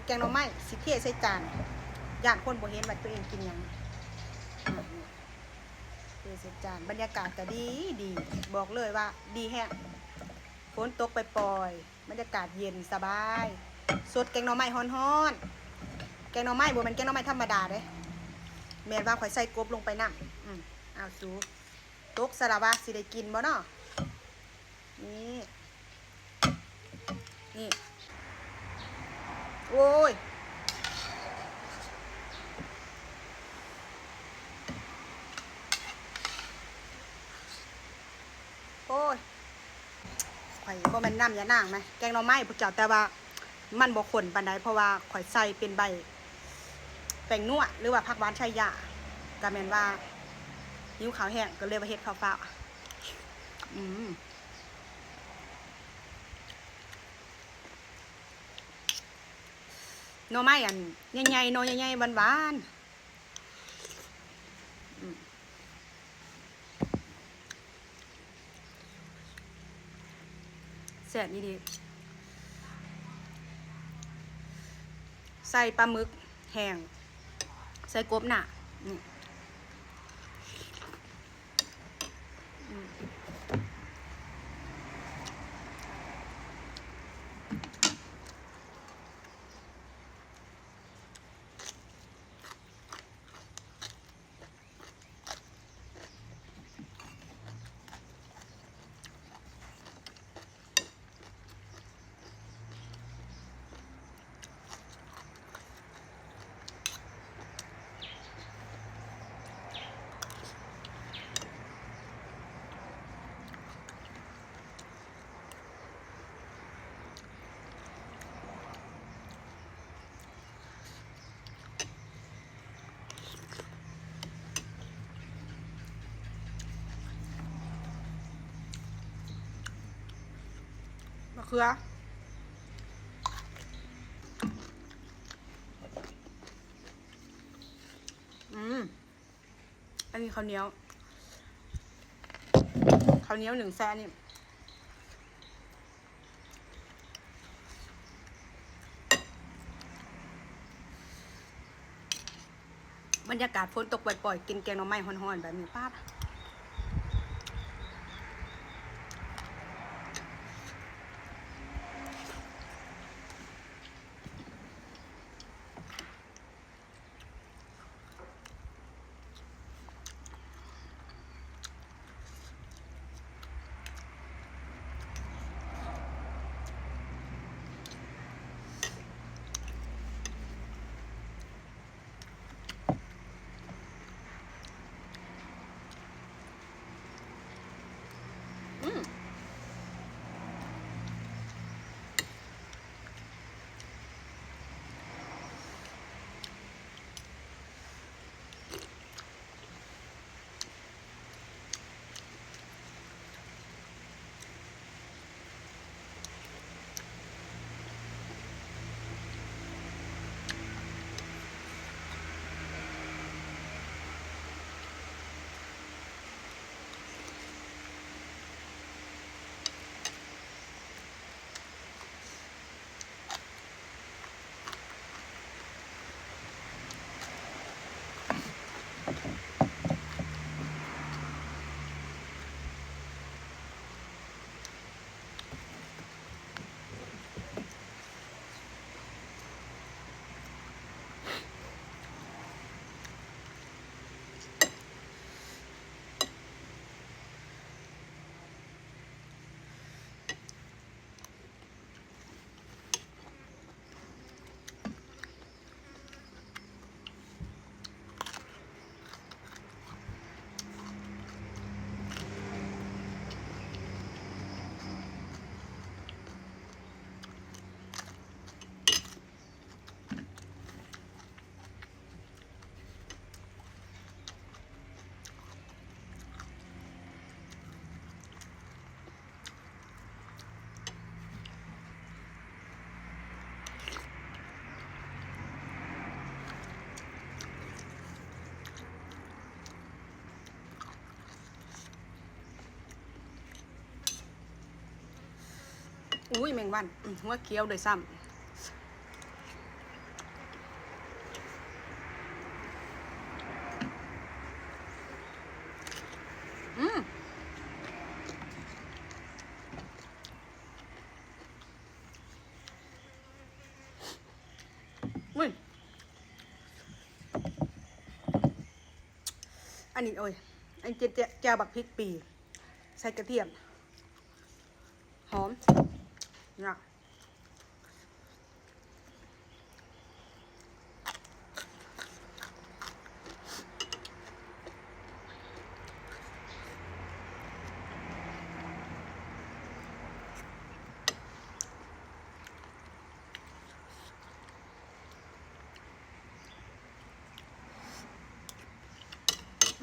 ແກງໜໍ່ໄມ້ ຊິເທໃສ່ຈານ ຢ້ານຄົນບໍ່ເຫັນວ່າຕົວເອງກິນຫຍັງ. ເທໃສ່ຈານ ບັນຍາກາດກະດີດີ ບອກເລີຍວ່າດີແຮງ ຝົນຕົກປ່ອຍໆ ບັນຍາກາດເຢັນສະບາຍ ສົດແກງໜໍ່ໄມ້ຮ້ອນໆ. ແກງໜໍ່ໄມ້ບໍ່ແມ່ນແກງໜໍ່ໄມ້ທຳມະດາເດ້ ແມ່ນວ່າຂ້ອຍໃສ່ກົບລົງໄປນຳ. ອືມ ອ້າວ ສູ ຕົກຊະລະວະ ຊິໄດ້ກິນບໍ່ນໍ? ນີ້ ນີ້ ໂອ້ຍ ໂອ້ຍ ຂ້ອຍບໍ່ແມ່ນນ້ຳຍານາງນະ ແກງໜໍ່ໄມ້ພວກເຈົ້າ ແຕ່ວ່າມັນບໍ່ຂຸ້ນປານໃດ ເພາະວ່າຂ້ອຍໃສ່ເປັນໃບແປ້ງນົວ ຫຼືວ່າຜັກຫວານໄຊຍາ ກະແມ່ນວ່າຫິວເຂົ້າແຮງ ກະເລີຍວ່າເຮັດເຂົ້າຟ້າວ. ອືມ ໜໍ່ໄມ້ອັນໃຫຍ່ໆ ໜໍ່ໃຫຍ່ໆ ຫວານໆ. ອືມ ແຊບອີ່ຫຼີ ໃສ່ປາໝຶກແຫ້ງ ໃສ່ກົບໜ້າ ນີ້. ມະເຂືອ ອືມ ອັນນີ້ເຂົ້າໜຽວ ເຂົ້າໜຽວໜຶ້ງໃສ່ອັນນີ້. ບັນຍາກາດຝົນຕົກປ່ອຍໆ ກິນແກງໜໍ່ໄມ້ຮ້ອນໆ ແບບນີ້ ປາດ. ອືມ. ອຸ້ຍ ແມງວັນ ອືມ ຫົວຂຽວດ້ວຍຊ້ຳ. ອັນນີ້ ໂອ້ຍ ອັນນີ້ແຈ່ວ ແຈ່ວບັກພິກປີ ໃສ່ກະທຽມ ຫອມນະ.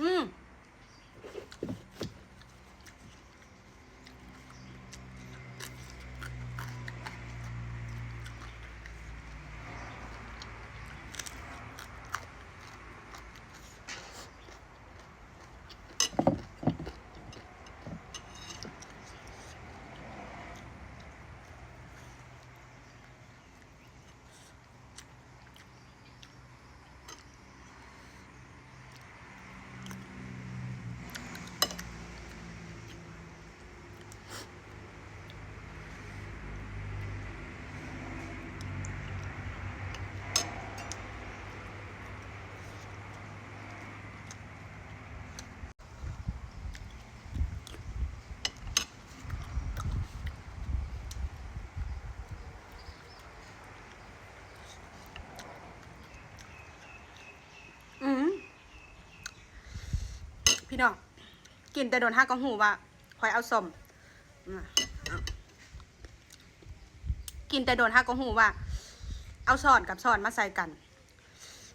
ອືມ. ອືມ ພີ່ນ້ອງ ກິນແຕ່ດົນຫາກະຮູ້ວ່າຂ້ອຍເອົາສ້ອມ ອືມ ກິນແຕ່ດົນຫາກະຮູ້ວ່າເອົາຊ້ອນກັບຊ້ອນມາໃສ່ກັນ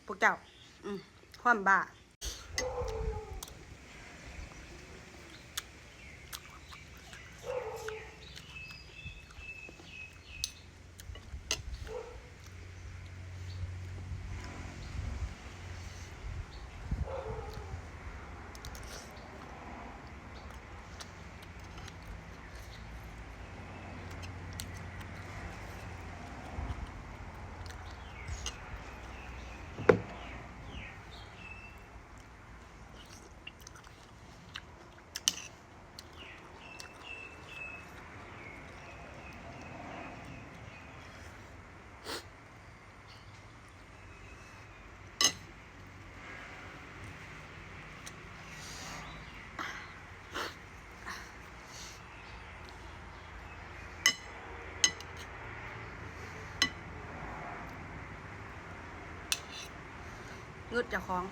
ພວກເຈົ້າ ອືມ ຄວາມບ້າ. ງຶດເຈົ້າຂອງ